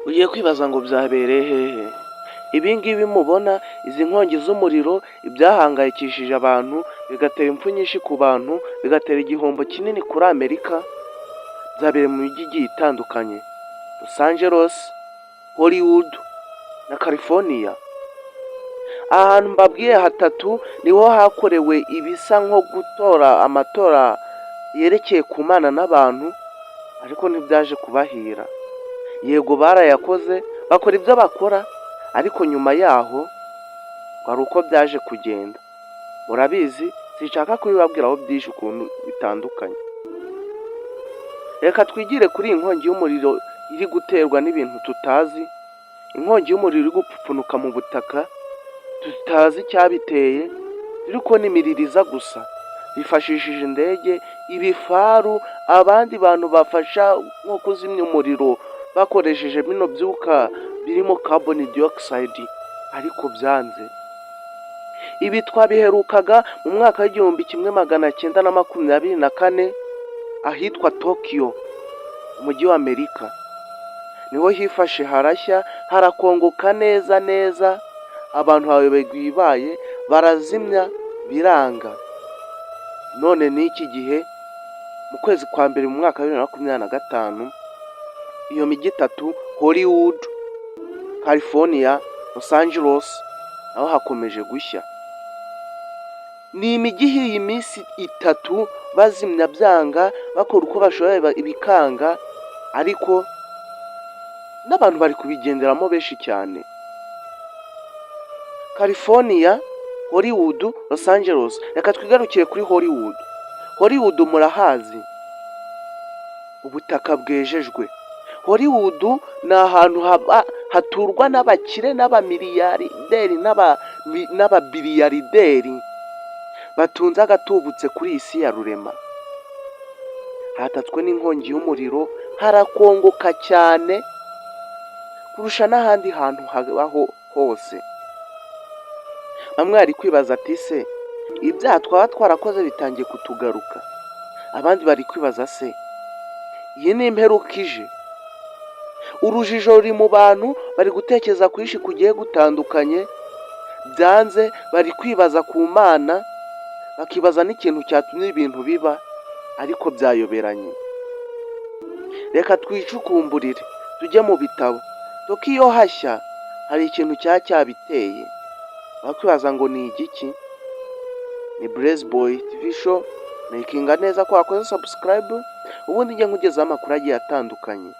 Ugiye kwibaza ngo byabereye hehe? Ibi ngibi mubona, izi nkongi z'umuriro, ibyahangayikishije abantu, bigatera impfu nyinshi ku bantu, bigatera igihombo kinini kuri Amerika, byabereye mu mijyi igiye itandukanye: Los Angeles, Hollywood na California. Aha hantu mbabwiye hatatu niho hakorewe ibisa nko gutora amatora yerekeye ku Mana n'abantu, ariko ntibyaje kubahira. Yego, barayakoze, bakora ibyo bakora, ariko nyuma yaho ngo hari uko byaje kugenda. Murabizi, sinshaka kubibabwiraho byinshi ukuntu bitandukanye. Reka twigire kuri iyi nkongi y'umuriro iri guterwa n'ibintu tutazi, inkongi y'umuriro iri gupfupfunuka mu butaka tutazi icyabiteye, turi kubona imiriro iza gusa. Bifashishije indege, ibifaru, abandi bantu bafasha nko kuzimya umuriro bakoresheje bino byuka birimo carbon dioxide, ariko byanze. Ibi twabiherukaga mu mwaka w'1924 ahitwa Tokiyo, umujyi wa Amerika. Niho hifashe harashya, harakongoka neza neza, abantu bayoberwa ibibaye, barazimya biranga. None n'iki gihe mu kwezi kwa mbere mu mwaka wa 2025, iyo mijyi itatu, Hollywood, California, Los Angeles, naho hakomeje gushya. Ni imijyi ihiye iminsi 3 bazimya byanga, bakora uko bashoboye bikanga, ariko n'abantu bari kubigenderamo benshi cyane. California, Hollywood, Los Angeles. Reka twigarukire kuri Hollywood. Hollywood murahazi, ubutaka bwejejwe. Hollywood ni ahantu haba haturwa n'abakire n'abamiliyarderi n'ababiliyarideri batunze agatubutse kuri iyi si ya rurema. Hatatswe n'inkongi y'umuriro, harakongoka cyane kurusha n'ahandi hantu habaho hose. Bamwe bari kwibaza ati: "Se ibyaha twaba twarakoze bitangiye kutugaruka?" Abandi bari kwibaza: "Se iyi ni imperuka ije?" Urujijo ruri mu bantu, bari gutekereza kwinshi kugiye gutandukanye. Byanze, bari kwibaza ku Mana, bakibaza n'ikintu cyatumye ibintu biba, ariko byayoberanye. Reka twicukumburire, tujye mu bitabo. Tokiyo hashya hari ikintu cyaba cyabiteye. Wakwibaza ngo ni igiki? Ni Blaze Boy TV Show, makinga neza ko wakoze subscribe, ubundi njye nkugezaho amakuru agiye atandukanye.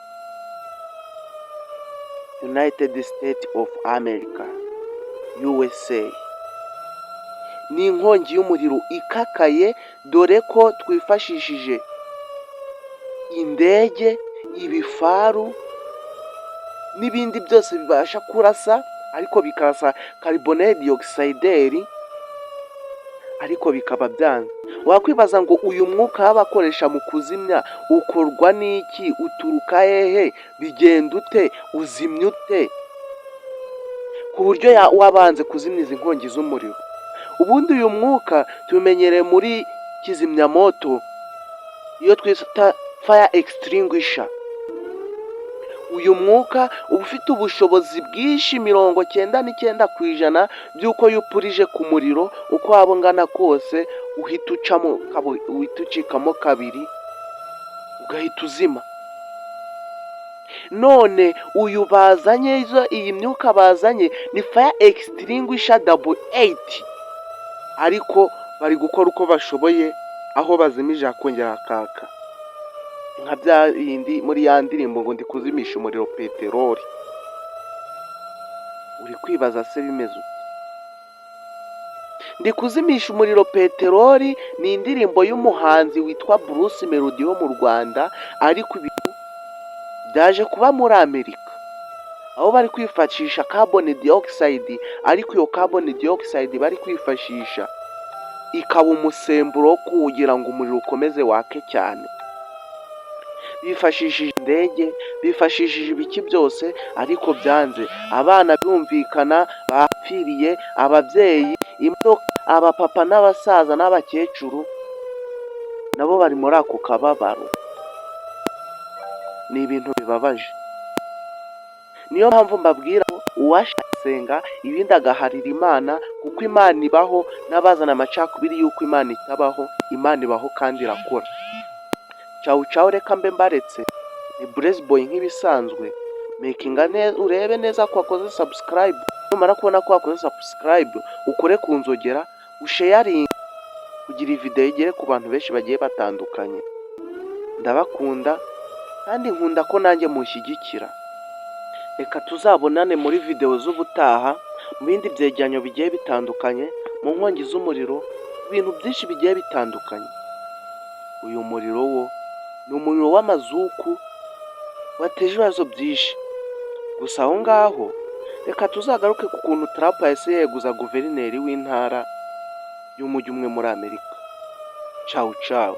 United States of America, USA, ni inkongi y'umuriro ikakaye, dore ko twifashishije indege, ibifaru n'ibindi byose bibasha kurasa, ariko bikarasa carbon dioxide, ariko bikaba byanze. Wakwibaza ngo uyu mwuka baba bakoresha mu kuzimya ukorwa n'iki? Uturuka hehe? Bigenda ute? Uzimya ute ku buryo wabanze kuzimya izi nkongi z'umuriro? Ubundi uyu mwuka tuwumenyereye muri kizimyamoto, iyo twita fire extinguisher. Uyu mwuka uba ufite ubushobozi bwinshi, 99% by'uko iyo upurije ku muriro, uko waba ungana kose, uhita ucamo, uhita ucikamo kabiri, ugahita uzima. None uyu bazanye, iyi myuka bazanye ni fire extinguisher double eight, ariko bari gukora uko bashoboye, aho bazimije hakongera hakaka, nka bya bindi muri ya ndirimbo ngo: "Ndi kuzimisha umuriro peteroli." Uri kwibaza se bimeze ute? "Ndi kuzimisha umuriro peteroli" ni indirimbo y'umuhanzi witwa Bruce Melody wo mu Rwanda, ariko ibintu byaje kuba muri Amerika, aho bari kwifashisha carbon dioxide, ariko iyo carbon dioxide bari kwifashisha ikaba umusemburo wo kugira ngo umuriro ukomeze wake cyane. Bifashishije indege, bifashishije ibiki byose, ariko byanze. Abana birumvikana bapfiriye, ababyeyi, imodoka, abapapa n'abasaza n'abakecuru nabo bari muri ako kababaro. Ni ibintu bibabaje. Niyo mpamvu mbabwira ko uwashasenga ibindi agaharira Imana, kuko Imana ibaho. N'abazana amacakubiri y'uko Imana itabaho, Imana ibaho kandi irakora. Cawu cawu, reka mbe mbaretse. Ni Burezi Boy nk'ibisanzwe. Makinga neza, urebe neza ko wakoze subscribe. Numara kubona ko wakoze subscribe, ukore ku nzogera, usharinge kugira iyi video igere ku bantu benshi bagiye batandukanye. Ndabakunda kandi nkunda ko nanjye munshyigikira. Reka tuzabonane muri video z'ubutaha, mu bindi byegeranyo bigiye bitandukanye, mu nkongi z'umuriro, ibintu byinshi bigiye bitandukanye. Uyu muriro wo ni umuriro w'amazuku wateje ibibazo byinshi. Gusa aho ngaho reka tuzagaruke ku kuntu Trump yahise yeguza guverineri w'intara y'umujyi umwe muri Amerika. Cawu cawu.